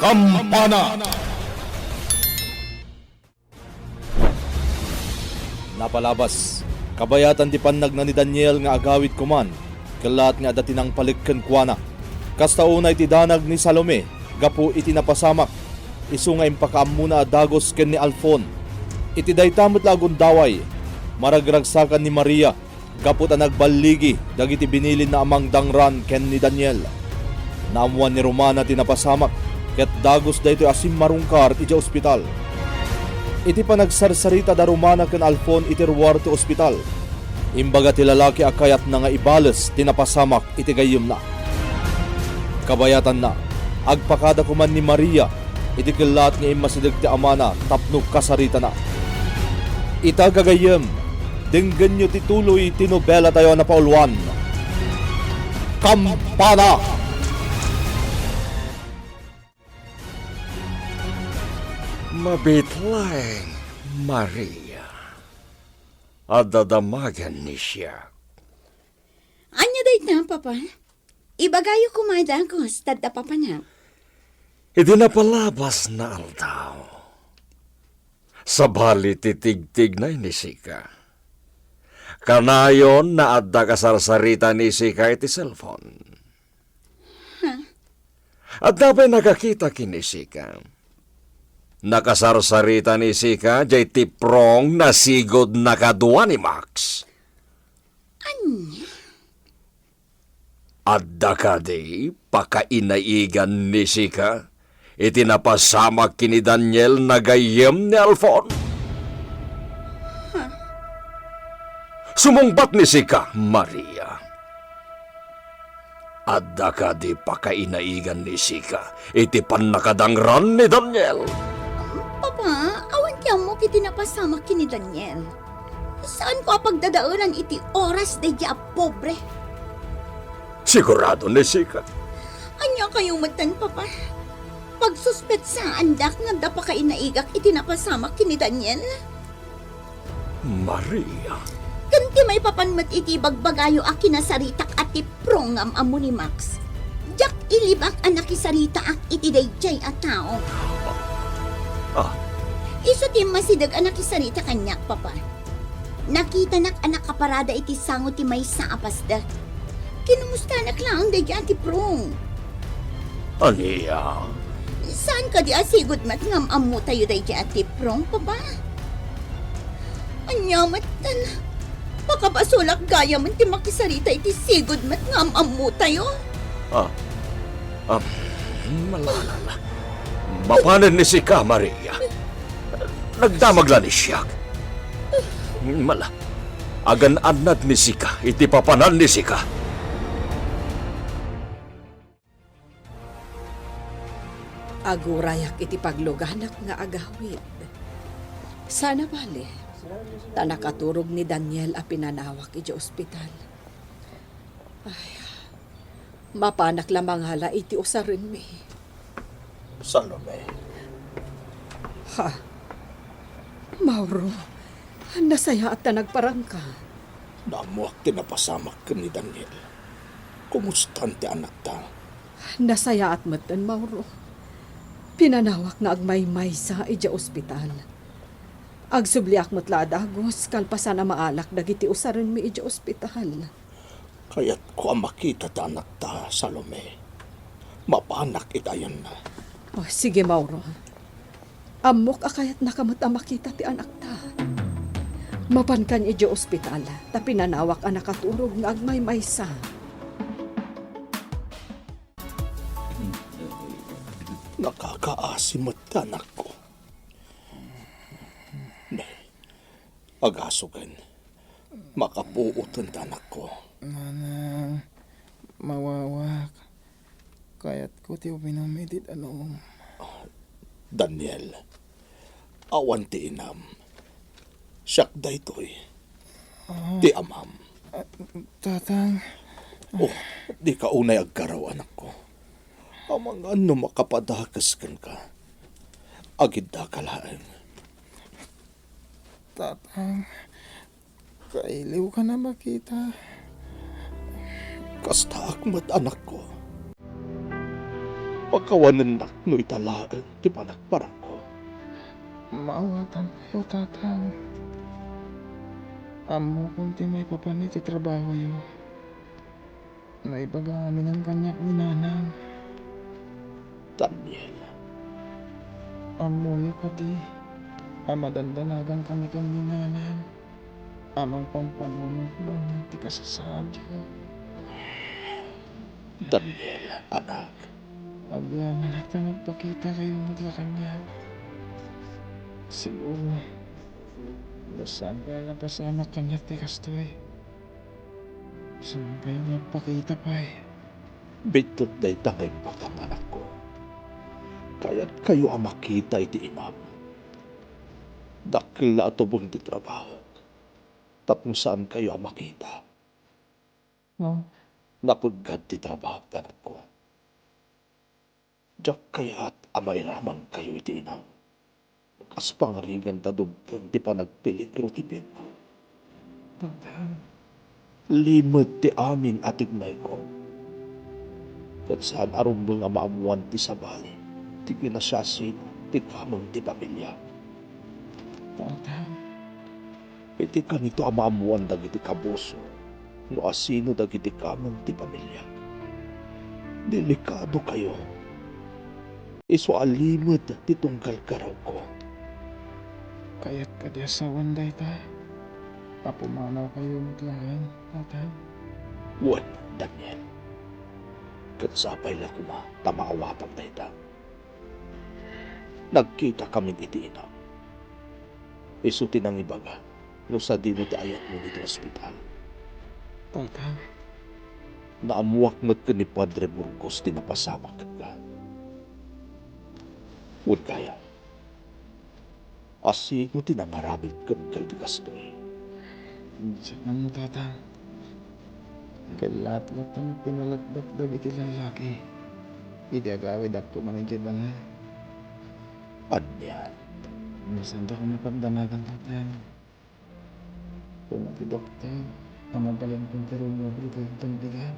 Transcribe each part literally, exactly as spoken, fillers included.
Kampana. Napalabas, kabayatan ti pannagna ni Daniel nga agawid koman, kellaat nga adda ti nangpalek kenkuana. Kasta unay ti danag ni Salome gapu iti napasamak, isu nga impakaammona a dagus ken ni Alfon. Iti dayta met la a gundaway, maragragsakan ni Maria gapu ta nagballigi dagiti binilinna a mangdangran ken ni Daniel. Naammuan ni Romana ti napasamak ket dagus daytoy a simmarungkar idiay ospital. Iti panagsarsarita da Romana ken Alfon iti ruar ti ospital, imbaga ti lalaki a kayatna nga ibales ti napasamak iti gayyemna. Kabayatanna, agpakada koman ni Maria iti kellaat nga immasideg ti amana tapno kasaritana. Ita, gagayyem, denggenyo ti tuloy ti nobelatayo a napauluan, Kampana! Mabiit laeng, Maria. Adda damagen ni siak. Ania dayta, Papa? Ibagayo koma a dagus ta adda papanak. Idi napalabas nga aldaw, sabali ti tigtignay ni sika. Kanayon nga adda kasarsarita ni sika iti cellphone. Huh? Adda pay nakakita ken ni sika. Nakasarsarita ni sika jay tiprong a sigud a kadua ni Max. Ania? Adda kadi pakainaigan ni sika iti napasamak ken ni Daniel a gayyem ni Alfon? Sumungbat ni sika, Maria. Adda kadi pakainaigan ni sika iti pannakadangran ni Daniel? Papa, awan ti ammok iti napasamak ken ni Daniel. Saanko a pagdadaelan iti oras daydiay a pobre. Sigurado ni sika? Ania kayo metten, Papa? Pagsuspetsaandak nga adda pakainaigak iti napasamak ken ni Daniel? Maria. Ken ti maipapan met iti ibagbagayo a kinasaritak a tiprong nga am-ammo ni Max. Diak ilibak a nakisaritaak iti daydiay a tao. Ah. Isu ti immasideg a nakisarita kaniak, Papa. Nakitanak a nakaparada iti sango ti maysa a pasdek. Kinumustanak laeng daydiay a tiprong. Ania? Saan kadi a sigud met nga am-ammotayo daydiay a tiprong, Papa? Ania metten, pakabasolak gayamen ti makisarita iti sigud met nga am-ammotayo? Ah, ah, malala. Mapanen ni sika, Maria. Nagdamag la ni siak. Mala, agan-annad ni sika iti papanan ni sika. Agurayak iti pagluganak nga agawid. Sana bale, ta nakaturog ni Daniel a pinanawak idiay ospital. Ay, mapanak la mangala iti usarenmi. Salome. Ha? Mauro, nasayaat ta nagparangka. Naammoak ti napasamak ken ni Daniel. Kumustan ti anakta? Nasayaat metten, Mauro. Pinanawak nga agmaymaysa idiay ospital. Agsubliak met la a dagus kalpasan a maalak dagiti usarenmi idiay ospital. Kayatko a makita ti anakta, Salome. Mapanak iti ayanna. Oh, sige, Mauro. Ammok a kayatnaka met a makita ti anakta. Mapankan idiay ospital, ta pinanawak a nakaturog nga agmaymaysa. Nakakaasi met ti anakko. Nay, agasogen. Makapuoten ti anakko. Manang, mawawak. Kayatko ti uminum iti danum. Daniel, awan ti inam. Siak daytoy. Ah. Ti amam. Ah, Tatang. Oh, dika unay agkaraw, anakko. Amangan no makapadakes kenka. Agiddaka laeng. Tatang, kailiwkan a makita. Kastaak met, anakko. Pakawanennak no ita laeng ti panagparangko. Maawatankayo, Tatang. Ammokon ti maipapan iti trabahoyo. Naibaga aminen kaniak ni Nanang. Daniel. Ammoyo kadi a madandanagan kami ken ni Nanang a mangpampanunot no ania ti kasasaadyo. Daniel, anak. Agyamanak ta nagpakitakayo met la kaniak. Siguro, no saankayo napasamak kaniak ti kastoy, saankayo nagpakita pay. Biit dayta nga imbagak, anakko. Kayatkayo a makita iti inam. Dakkel la a tubeng ti trabaho. Tapno saankayo a makita. No? Napeggad ti trabaho, anakko. Diak kayat a mairamangkayo iti inam. Kas pangarigan ta dumteng ti panagpeligro ti biag. Tatang. Limed ti amin a tignayko. Ket saan a rumbeng a maammoan ti sabali ti kinasiasino ti kameng ti pamilya. Tatang. Iti kanito a maammoan dagiti kabuso no asino dagiti kameng ti pamilya. Delikadokayo. Isu a limed ti tunggal garewko. Kayat kadi a sawen dayta a pumanawkayo met laeng, Tatang? Wen, Daniel. Ket sapay la koma ta maawatan dayta. Nagkitakamin iti inam. Isu ti nangibaga no sadino ti ayatmo iti ospital. Tatang. Naammoak met ken ni Padre Burgos ti napasamak kenka. Wen gayam, asino ti nangaramid kenka iti kastoy? Saan, Tatang. Kellaat latta met ti nalagdakdak iti lallaki idi agawidakto man idiay bangay. Ania? No saandak a mapagdanagan, Tatang. Kuna ti doktor a mabalin ti rumor iti bandigan.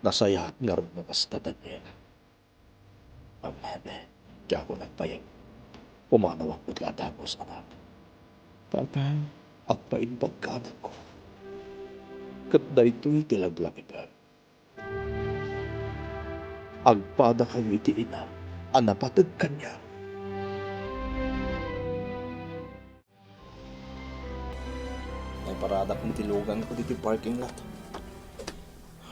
Nasayaat ngarud no kasta, Daniel. Amen. Diakon agbayag. Pumanawak met la a dagus, anak. Tatang. Agpaimbagka, anakko. Ket daytoy ti laglakipem. Agpadakayo iti inam a napateg kaniak. Naiparadakon ti luganko ditoy parking lot.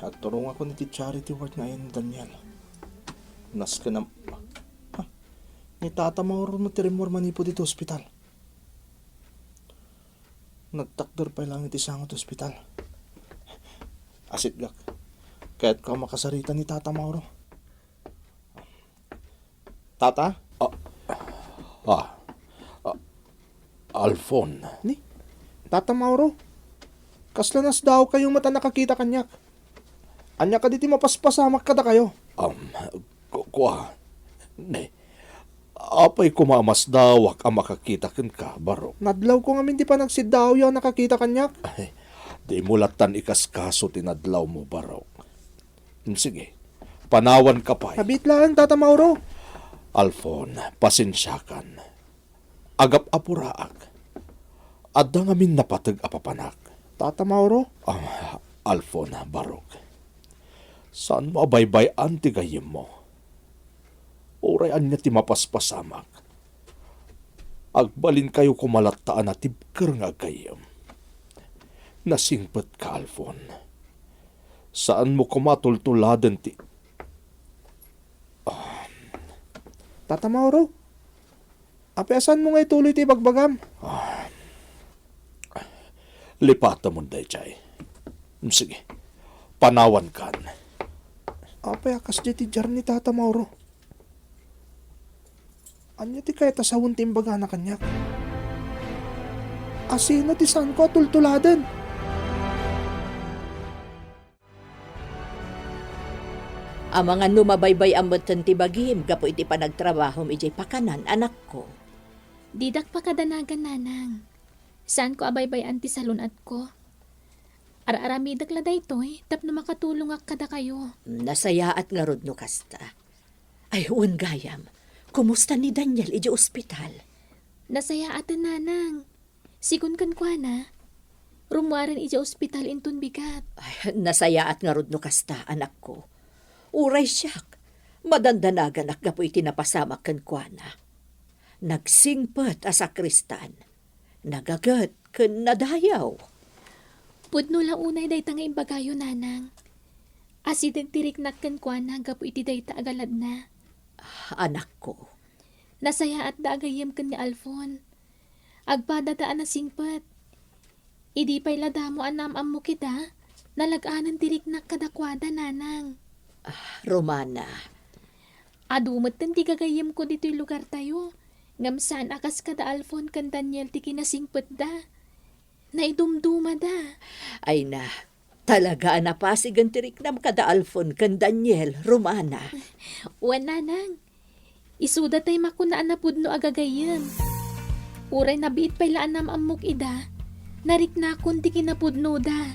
Agturongakon iti charity work nga ayan ni Daniel. Nasken a, ha? Ni Tata Mauro met ti rimmuar manipud iti ospital. Nagtakder pay laeng iti sango ti ospital. Asitgak. Kayatko a makasarita ni Tata Mauro. Tata? Ah, ah, ah, Alfon. Ni? Tata Mauro? Kasla nasdaawkayo met a nakakita kaniak? Ania kadi ti mapaspasamak kadakayo? Um, ku-, kua. Ne, apay koma a masdaawak a makakita kenka, Barok? Nadlawko ngamin ti panagsiddaawyo a nakakita kaniak. Ay, dimo lattan ikaskaso ti nadlawmo, Barok. Sige, panawanka pay. Nabiit laeng, Tata Mauro. Alfon, pasensiakan. Agap-apuraak. Adda ngamin napateg a papanak. Tata Mauro? Ah, Alfon, Barok. Saanmo a baybay-an ti gayyemmo. Uray ania ti mapaspasamak, agbalinkayo koma latta a natibker nga aggayyem. Nasingpetka, Alfon. Saanmo koma a tultuladen ti, ah. Tata Mauro? Apay a saanmo nga ituloy ti ibagbagam? Ah. Lipatemon daydiay. Sige. Panawankan. Apay a kasdiay ti diar ni Tata Mauro? Ania ti kayat a sawen ti imbagana kaniak? Asino ti saanko a tultuladen? Amangan no mabaybay-am metten ti bagim gapu iti panagtrabahom idiay pakanan, anakko. Didak pakadanagan, nanang. Saanko a baybay-an ti salun-atko. Ar-aramidek la daytoy tapno makatulongak kadakayo. Nasayaat ngarud no kasta. Ay, wen gayam, kumusta ni Daniel idiay ospital? Nasayaaten, nanang. Sigun kenkuana, rummuaren idiay ospital inton bigat. Ay, nasayaat ngarud no kasta, anakko. Uray siak, madandanaganak gapu iti napasamak kenkuana. Nagsingpet a sakristan, nagaget ken nadayaw. Pudno la unay dayta nga imbagayo, nanang. Asideg ti riknak kenkuana gapu iti dayta a galadna. Anakko. Nasayaatda a gayyem ken ni Alfon. Agpadada a nasingpet. Idi pay la damo a naam-ammok ida, nalag-anen ti riknak kadakuada, nanang. Ah, Romana. Adu metten ti gagayyemko ditoy lugartayo, ngem saan a kas kada Alfon ken Daniel ti kinasingpetda. Naidumdumada. Ay na, talaga a napasigen ti riknam kada Alfon ken Daniel, Romana. Wen, nanang. Isuda tay makuna a napudno a gagayyem. Uray nabiit pay la a naam-ammok ida, nariknakon ti kinapudnoda.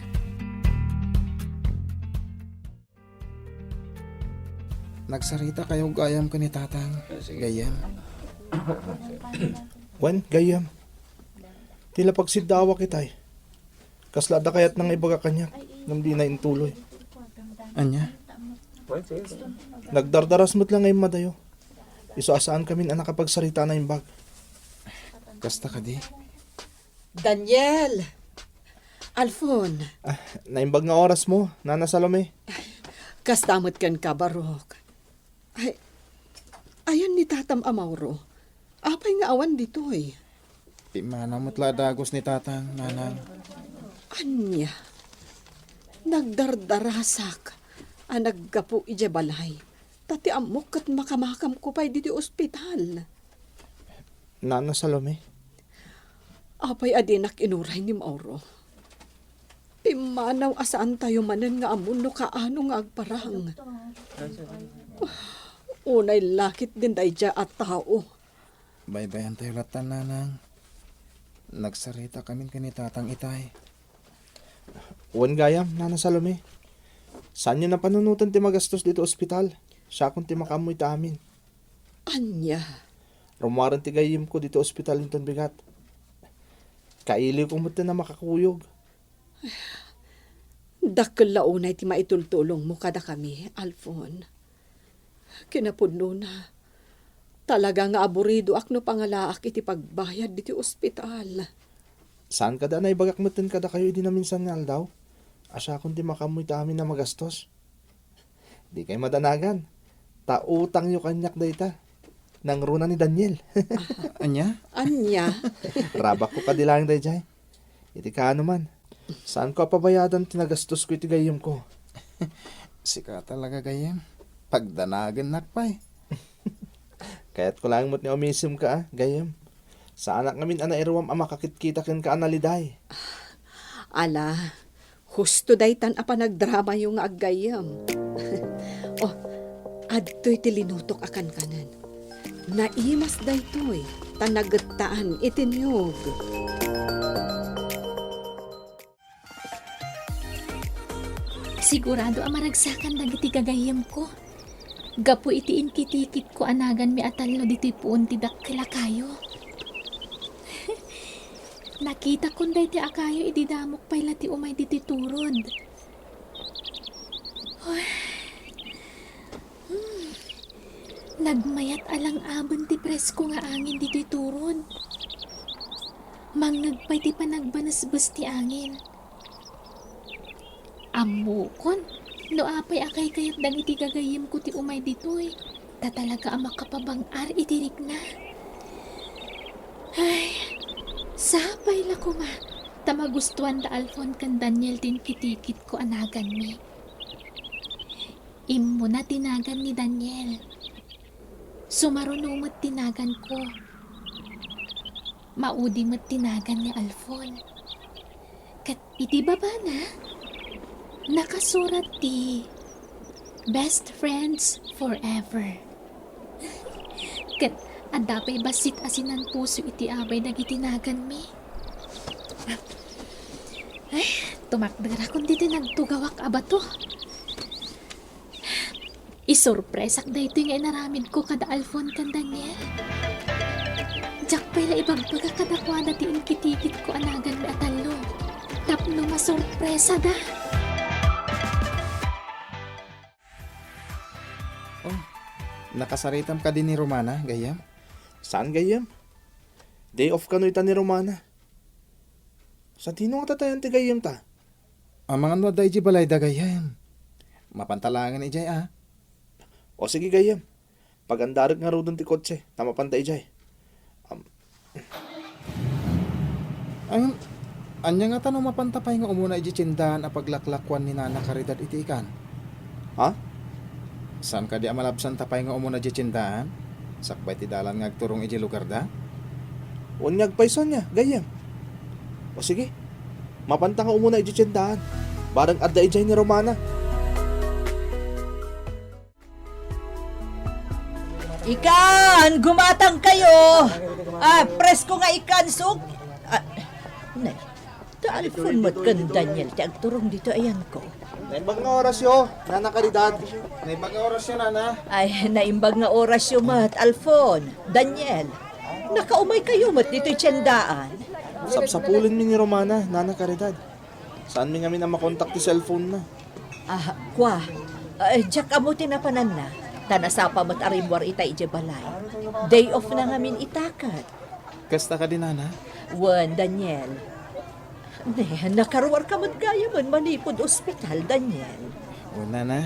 Nagsarita kayo gayam ken ni Tatang, gayyem. Wen, gayyem. Ti la pagsiddaawak itay. Kasla adda kayatna nga ibaga kaniak, ngem dina intuloy. Ania? Nagdardaras met la nga immadayo. Isu a saankamin a nakapagsarita a naimbag. Kasta kadi? Daniel! Alfon! Ah, naimbag nga orasmo, Nana Salome. Kasta met kenka, Barok. Ay, ayan ni Tatam a Mauro. Apay nga awan ditoy? Pimmanaw met la a dagus ni Tatang, Nanang. Ania? Nagdardarasak a naggapu idiay balay. Ta ti ammok ket makamakamko pay ditoy ospital. Nana Salome? Apay a dinak inuray ni Mauro? Pimmanaw a saantayo manen nga ammon no kaano nga agparang. Unay lakit din daydiay a tao. Baybayantayo latta, Nanang. Nagsaritakamin ken ni Tatang itay. Wen gayam, Nana Salome. Saanyo a panunoten ti magastos ditoy ospital. Siakon ti makaammo ita amin. Ania? Rummuaren ti gayyemko ditoy ospital inton bigat. Kailiwko metten a makakuyog. Dakkel la unay ti maitultulongmo kadakami, Alfon. Kinapudnona, talaga nga aburidoak no pangalaak iti pagbayad ditoy ospital. Saan kadi a naibagak metten kadakayo idi naminsan nga aldaw? A siakon ti makaammo ita amin a magastos. Dikay madanagan. Ta utangyo kaniak dayta. Nangruna ni Daniel. Ania? Ania? Rabakko kadi laeng daydiay. Iti kaano man, saanko a pabayadan ti nagastosko iti gayyemko. Sika talaga, gayyem. Pagdanagennak pay. Kayatko laeng met nga umisemka, a, gayyem. Saanak ngamin a nairuam a makakitkita kenka a naliday. Ala, husto daytan a panagdramayo nga aggayyem. Oh, adtoy ti linutok a kankanen. Naimas daytoy, ta nagettaan iti niyog. Sigurado a maragsakan dagiti gagayyemko. Gapu iti inkitikitko a naganmi a tallo ditoy puon ti dakkel a kayo. Nakitakon daytoy a kayo idi damok pay la ti umay ditoy turod. Hmm. Nagmayat a lang-aben ti presko nga angin ditoy turod. Mangngeg pay ti panagbanesbes ti angin. Ammokon no apay a kaykayat dagiti gagayyemko ti umay ditoy, ta talaga a makapabang-ar iti rikna. Ay, sapay la koma, ta magustuan da Alfon ken Daniel ti inkitikitko a naganmi. Immuna ti nagan ni Daniel. Sumaruno met ti naganko. Maudi met ti nagan ni Alfon. Ket iti babana, nakasurat ti "Best friends forever." Ket adda pay bassit a sinanpuso iti abay dagiti naganmi. Ay, Tumakderakon ditoy nagtugawak a bato. Isurpresak daytoy nga inaramidko kada Alfon ken Daniel. Diak pay la ibagbaga kadakuada ti inkitikitko a naganmi a tallo. Tapno masurpresada. Oh, nakasaritam kadi ni Romana, gayyem? Saan, gayyem? Day off kano ita ni Romana. Sadino ngata ti gayyem ta? Amangan no adda idiay balayda, gayyem. Mapanta laengen idiay, a. O sige, gayyem. Pagandarek ngaruden ti kotse, ta mapanta idiay. Am, An-, ania ngata no mapanta pay nga umuna idiay tiendaan a paglaklakuan ni Nana Caridad iti ikan? Ha? Saan kadi a malabsanta pay nga umuna idiay tiendaan? Sakbay ti dalan nga agturong idiay lugarda? Wen nga agpayso ania, gayyem. O sige, mapanta nga umuna idiay tiendaan. Bareng adda idiay ni Romana. Ikan, gumatang kayo! Ah, presko nga ikan, suk-, ah, nay, ta Alfon met ken Daniel ti agturong dito, ayanko. Naimbag nga orasyo, Nana Caridad. Naimbag nga orasyo, Nana. Ay, naimbag nga orasyo met, Alfon, Daniel. Nakaumay kayo met ditoy tiendaan. Sapsapulenmi ni Romana, Nana Caridad. Saanmi ngamin a makontak ti cellphone na. Ah, kua. Ah, diak ammo ti napananna. Ta nasapa met a rimmuar ita idiay balay. Day off na ngamin ita ket. Kasta kadi, Nana? Wen, Daniel. Ne, nakaruarka met gayamen manipud ospital, Daniel. Wen, Nana.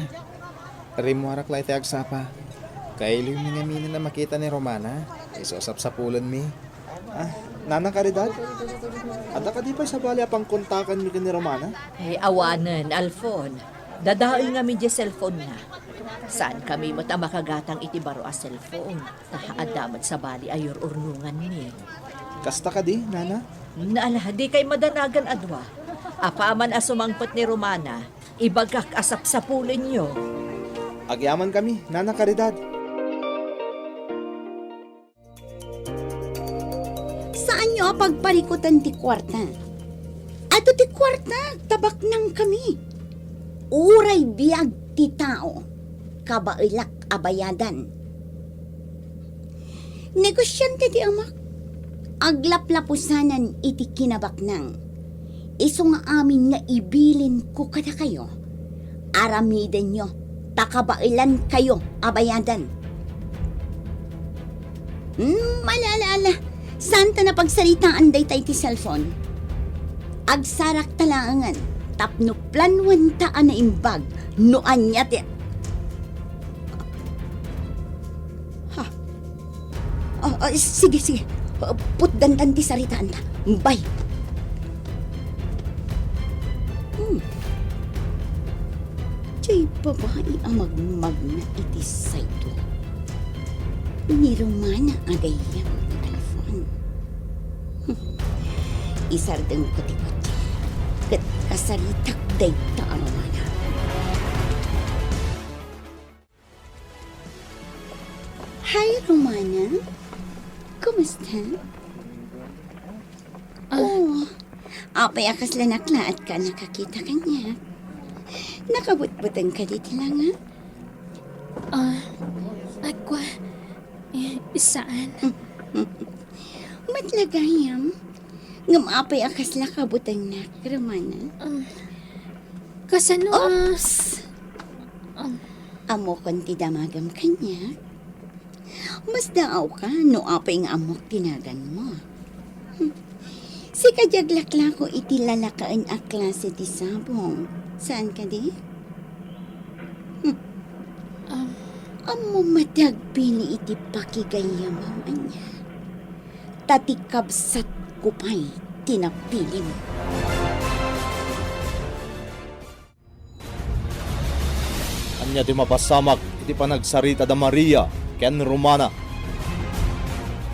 Rimmuarak la iti agsapa. Kailiwmi ngaminen a makita ni Romana. Isu a sapsapulenmi. Ah, Nana Caridad? Adda kadi pay sabali a pangkontakanmi ken ni Romana? Ay, awanen, Alfon. Dadael ngamin diay cellphone na. Saankami met a makagatang iti baro a cellphone. Ta adda met sabali a yur-urnonganmi. Kasta kadi, Nana? Naala, dikay madanagan a dua. Apaman a sumangpet ni Romana, ibagak a sapsapulenyo. Agyamankami, Nana Caridad. Saanyo a pagparikuten ti kuarta. Adu ti kuarta, ta baknangkami. Uray biag ti tao, kabaelak a bayadan. Negosiante ti amak. Aglaplapusanan iti kinabaknang. Isu nga amin nga ibilinko kadakayo, aramidenyo, ta kabaelankayo a bayadan. Hmm, ala, ala, ala. Saanta a pagsaritaan dayta iti cellphone. Agsarakta laengen tapno planuanta a naimbag no ania ti, ha? Ah, ah, sige, sige. Ah, putdandan ti saritaanta. Bye. Hmm. Diay babai a magmagna iti sidewalk. Ni Romana a gayyem ti Alfon. Hmm. Isardengko ti kotse. Ket kasaritak dayta a Romana. Hi, Romana. Kumusta? Ah. Oh, apay a kasla naklaatka a nakakita kaniak? Nakabutbuteng kadi ti langa? Ah, agkua, eh, saan. Met la gayam. Ngem apay a kasla kabutengnak, Romana? Um, kasano a Oops! Um, Ammokon ti damagem kaniak. Masdaawka no apay nga ammok ti naganmo. Hmm. Sika diay aglaklako iti lalakaen a klase ti sabong. Saan kadi? Hmm. Um, Ammom met ti agpili iti pakigayyemem, ania? Ta ti kabsatko pay ti napilim. Ania ti mapasamak iti panagsarita da Maria ken Romana?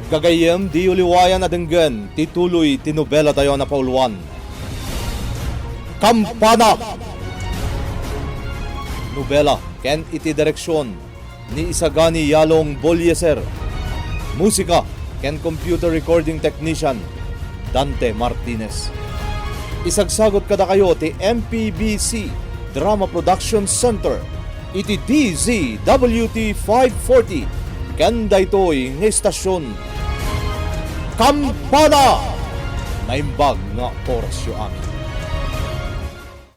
Gagayyem, diyo liwayan a denggen ti tuloy ti nobelatayo a napauluan, Kampana! Nobela ken iti direksion ni Isagani Yalong Bolieser. Musika ken computer recording technician, Dante Martinez. Isagsagot kadakayo ti M P B C Drama Production Center iti D Z W T five forty ken daytoy nga istasyon. Kampana! Naimbag nga orasyo amin.